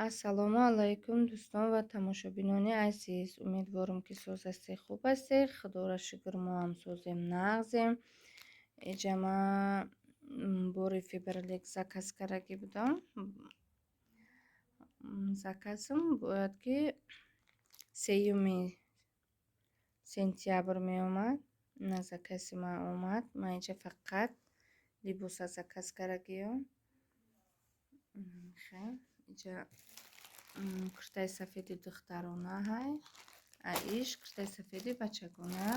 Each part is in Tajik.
Ассалому алайкум, дӯстон ва тамошобинони азиз. Умедворам, ки соз ҳастед, хуб ҳастед. Худоро шукр, мо ҳам созем, нағзем. Иҷа ман бори Фаберлик заказ кардагӣ будам. Заказам бояд ки 3-юми сентябр меомад. На, закази ман омад. Ман инҷа фақат либоса заказ кардагиём. Инҷа куртаи сафеди духтарона ҳай, а иш куртаи сафеди бачагона,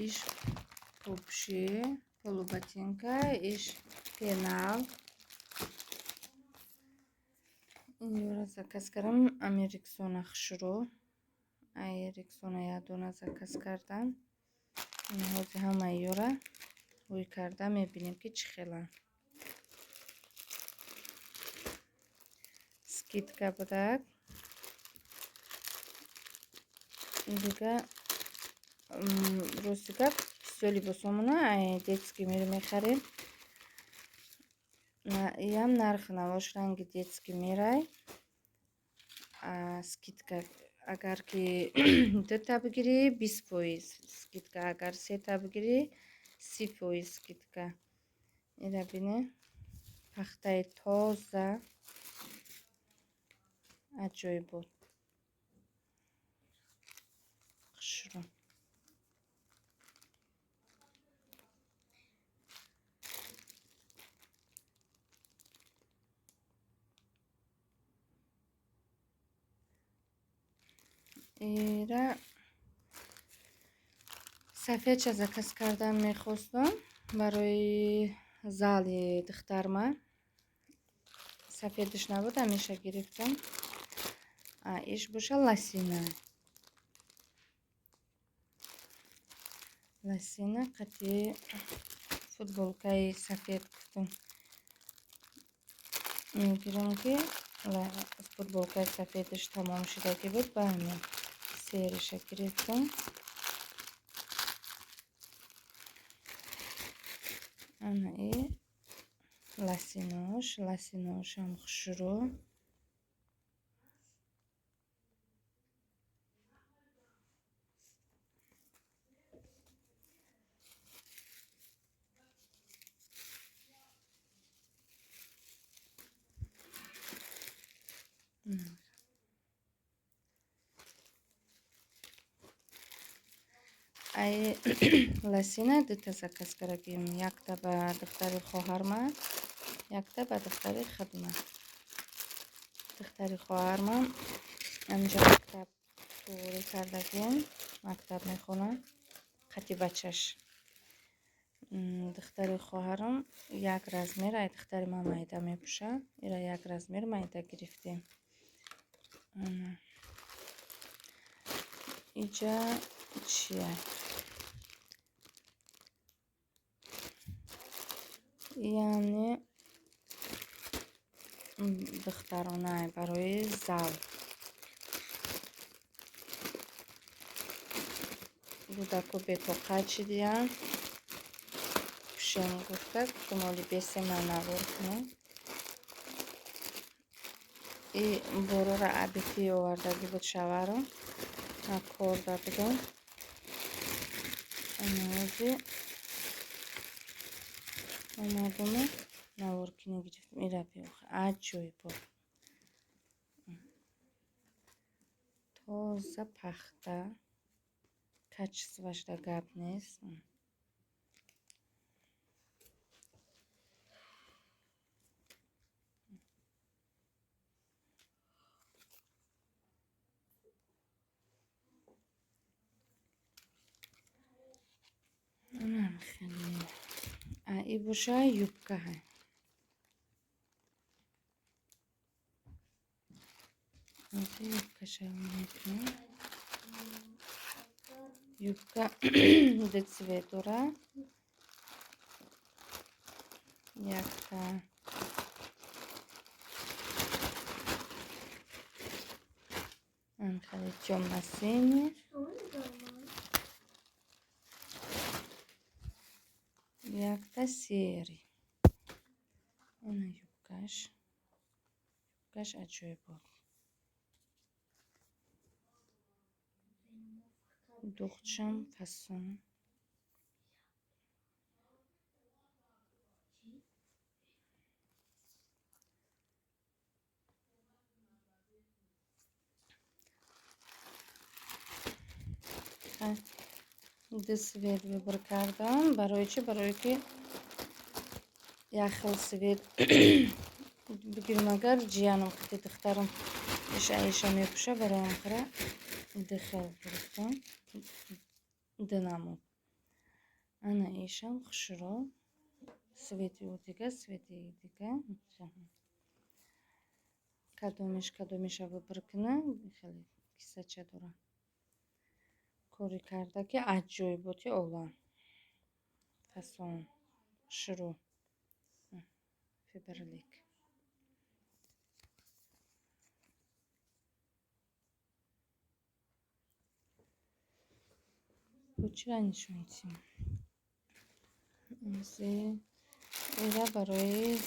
иш попӯшӣ, полуботинка, иш пенал. Инёра заказ кардам. Ами Рексона хушрӯ. Ай Рексона як дона заказ кардам. Ҳозир ҳамаи ёра ҳӯй карда мебинем, ки чӣ хеланд. Скидка будак. Дига, рости гап, бисёр либосомона ай Детский мир мехарем. Иам нархи навош ранги Детский мирай. Скидка, агар ки дута бигирӣ, 20% скидка, агар сета бигирӣ, 30% скидка. Ира бине, пахтаи тоза, аҷоиб буд, хушрӯ. Ира сафедша заказ кардан мехостам барои зали духтарма. Сафедаш набуд, ҳамеша гирифтам. Иш боша лосина. Лосина қати футболкаи сафед гуфтам мегирам, ки футболкаи сафедаш тамом шудагӣ буд, ба ҳамин сериша гирифтам. Ана и лосинош, лосиношам хушрӯ. Ай лосина дута заказ кардагим. Якта ба духтари хоҳарма, якта ба духтари худма. Духтари хоҳарма ҳаминҷо мактаб туғрӣ кардагим, мактаб мехонад қати бачаш. Духтари хоҳарам як размер ай духтари ман майда мепӯшад. Ира як размер майда гирифтем. Иҷа чия? Яъне духтаронай барои зал. Кӯдако бетоқат шидиянд. Пӯшем гуфта, гуфтам оли бесе ман навор кунам. И борора абити овардагӣ буд шаварам. Ман корда будам. Ана омадаму наворкинӣ гирифтам. Ира биёх, аҷоиб буд. Тоза пахта, качествоашда гап нест. Хеле. А и боша юбка ҳай. Юбкаша мекунам. Юбка ду цвет дора. Якта хеле тёмно-синий. Якта серый. Ина юбкаш. Упаковкаш аҷоиб буд. Духтшам фасон. Ду цвет выбор кардам. Барои чӣ? Барое ки як хел цвет бигирем, агар ҷиянам қити духтарам иша иша мепӯша, барои ҳамхара ду хел гирифтам, ду намуд. Ана ишам хушрӯ, цвети ӯ дига, цвети дига. Кадомиш кадомиша выбор кунам, хеле кисача дорам. Кори карда ки аҷоиботи олам. Фасон, хушрӯ. Фаберлик. Бо чира нишон дидем? Ира барои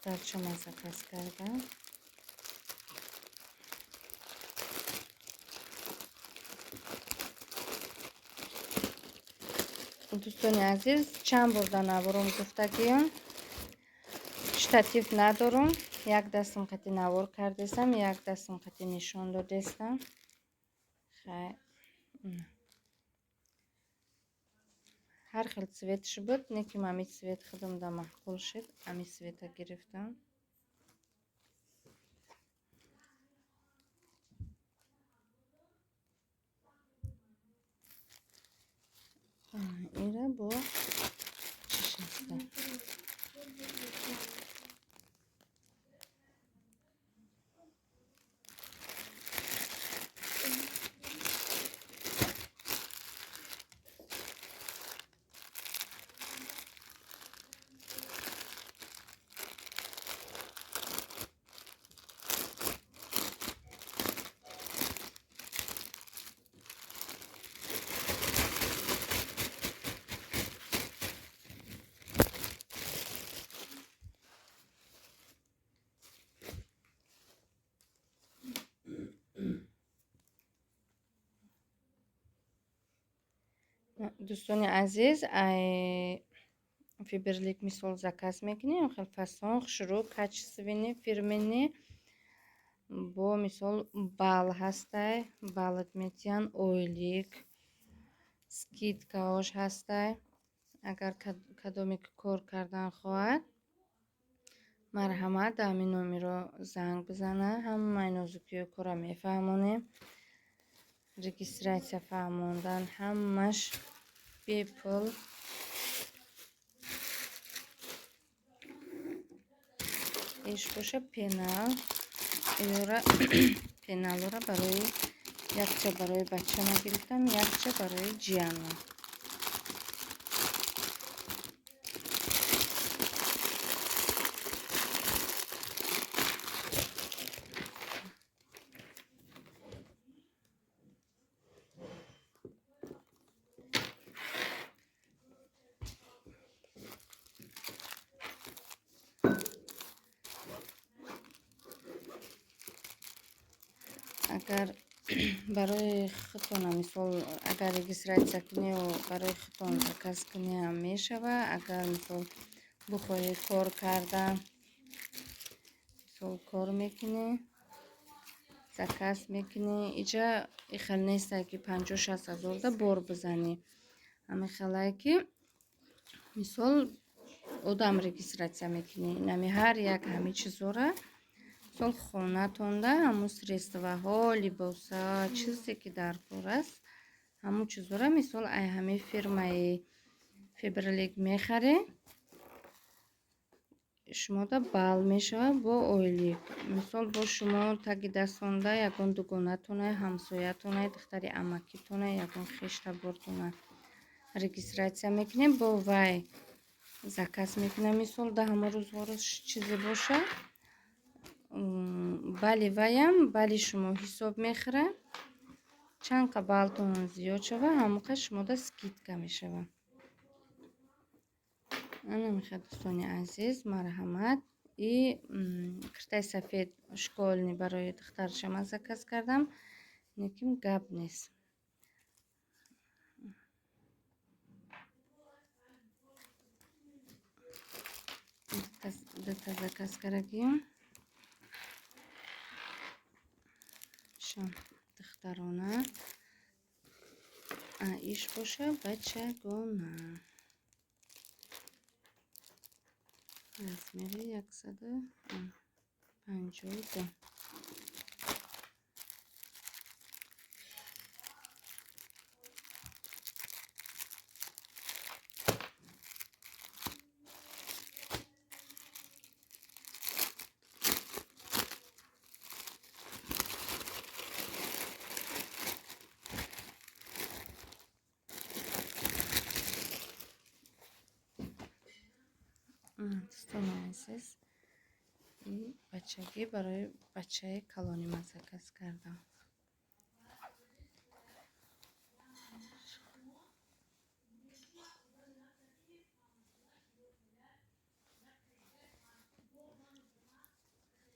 духтарчама заказ кардам. Дӯстони азиз, чанд бор дар навором гуфтагиам, штатив надорам. Як дастам қати навор кардестам, як дастам қати нишон додестам. Хай, ҳар хел цветш буд, не ки ами цвет худам да маъқул шуд, ами цвета гирифтам. Ира бо чиш аста. Дӯстони азиз, ай Фаберлик мисол заказ мекунем, хел фасон, хушрӯ, качественный, фирменный. Бо мисол балл ҳастай, баллат метиҳанд, ойлик, скидкаош ҳастай. Агар кадоме ки кор кардан хоҳад, марҳамат, ҳамин номеро занг бизана, ҳамаи нозукиҳои корро мефаҳмонем. Регистрация фаҳмондан ҳамаш бепул. Иш боша пенал. Ёра пеналора барои якча барои бачама гирифтам, якча барои ҷиянам. Агар барои худтона мисол агар регистрация кунӣ, барои худтон заказ кунӣ ҳам мешава. Агар мисол бихоҳӣ кор кардан, мисол кор мекунӣ, заказ мекунӣ. Иҷа ихел нестай ки 50-60 ҳазорда бор бизанӣ. Ҳамин хелае ки мисол одам регистрация мекунӣ. Инами ҳар як ҳамин чизора мисол хонатонда ҳамун средстваҳо, либоса, чизе ки дар кор аст, ҳамун чизора мисол ай ҳамин фирмаи Фаберлик мехарӣ, шумода балл мешавад бо ойлик. Мисол бо шумо таги дастонда ягон дугонатона, ҳамсоятона, духтари амакитона, ягон хештабортона регистрация мекунем, бо вай заказ мекунем. Мисол да ҳамон рӯзгоро чизе бошад, бали ваям бали шумо ҳисоб мехӯрад. Чанд қа баллтон зиёд шава, ҳамон қа шумода скидка мешавад. Ана мехоҳад, дӯстони азиз, марҳамат. И киртаи сафед школьный барои духтарша ман заказ кардам, лекин гап нест. Дута заказ кардагим. Шам духтарона, иш боша бачагона. Размери 152. Дӯстони азиз, и бачагӣ барои бачаи калони ман заказ кардам.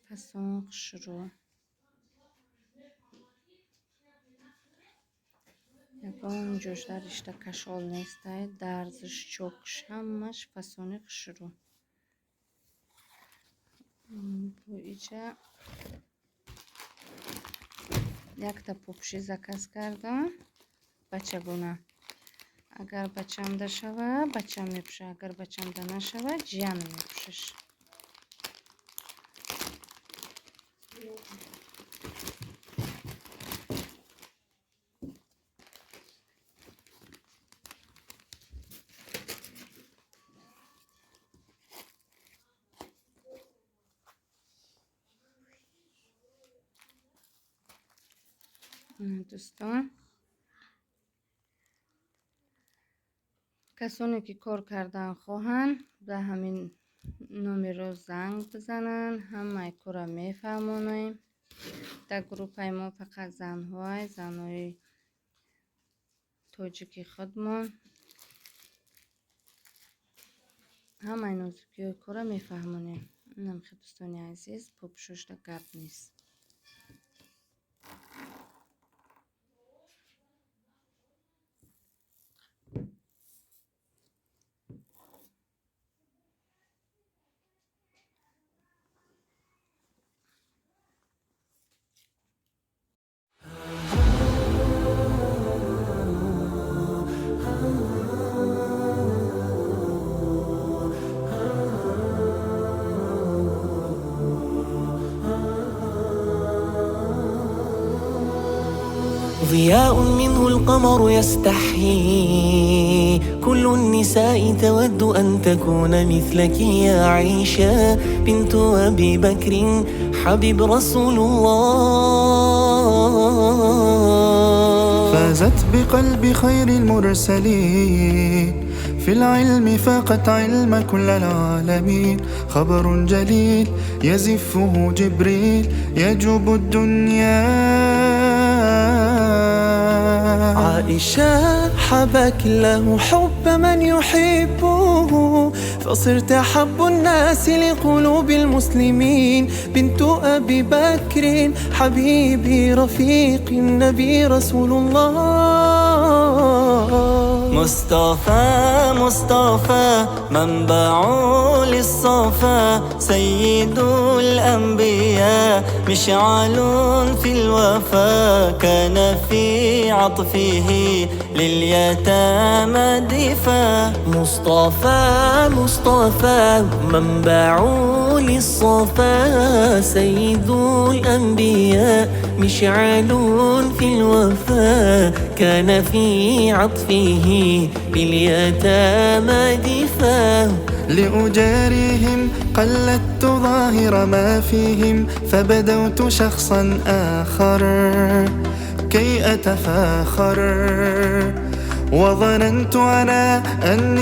Фасон хушрӯ, ягон ҷош ришта кашол нестай, дарзиш, чокш ҳамаш фасони хушрӯ. Бо иҷа якта пупши заказ кардам бачагона. Агар бачамда шава, бачам мепӯша, агар бачамда нашава, ҷиянам мепӯшаш. Дӯстон, касоне ки кор кардан хоҳанд, ба ҳамин номерро занг бизананд, ҳамаи корро мефаҳмонем. Дар группаи мо фақат занҳоай, занҳои тоҷики худмон. Ҳамаи нозукиҳои корро мефаҳмонем. Инам хел, дӯстони азиз, попушошда гап нест. ضياء منه القمر يستحيي، كل النساء تود أن تكون مثلك يا عائشة بنت أبي بكر حبيب رسول الله. فازت بقلب خير المرسلين، في العلم فاقت علم كل العالمين، خبر جليل يزفه جبريل يجوب الدنيا. عائشة حبك له حب من يحبه، فصرت أحب الناس لقلوب المسلمين، بنت أبي بكر حبيبي رفيق النبي رسول الله. مصطفى مصطفى منبع للصفا، سيد الأنبياء مشعل في الوفا، كان في عطفه لليتامى دفا. مصطفى مصطفى منبع للصفا، سيد الأنبياء مشعل في الوفا، كان في عطفه لليتامى دفا. لأجاريهم قلدت ظاهر ما فيهم، فبدوت شخصا آخر كي أتفاخر، وظننت أنا أني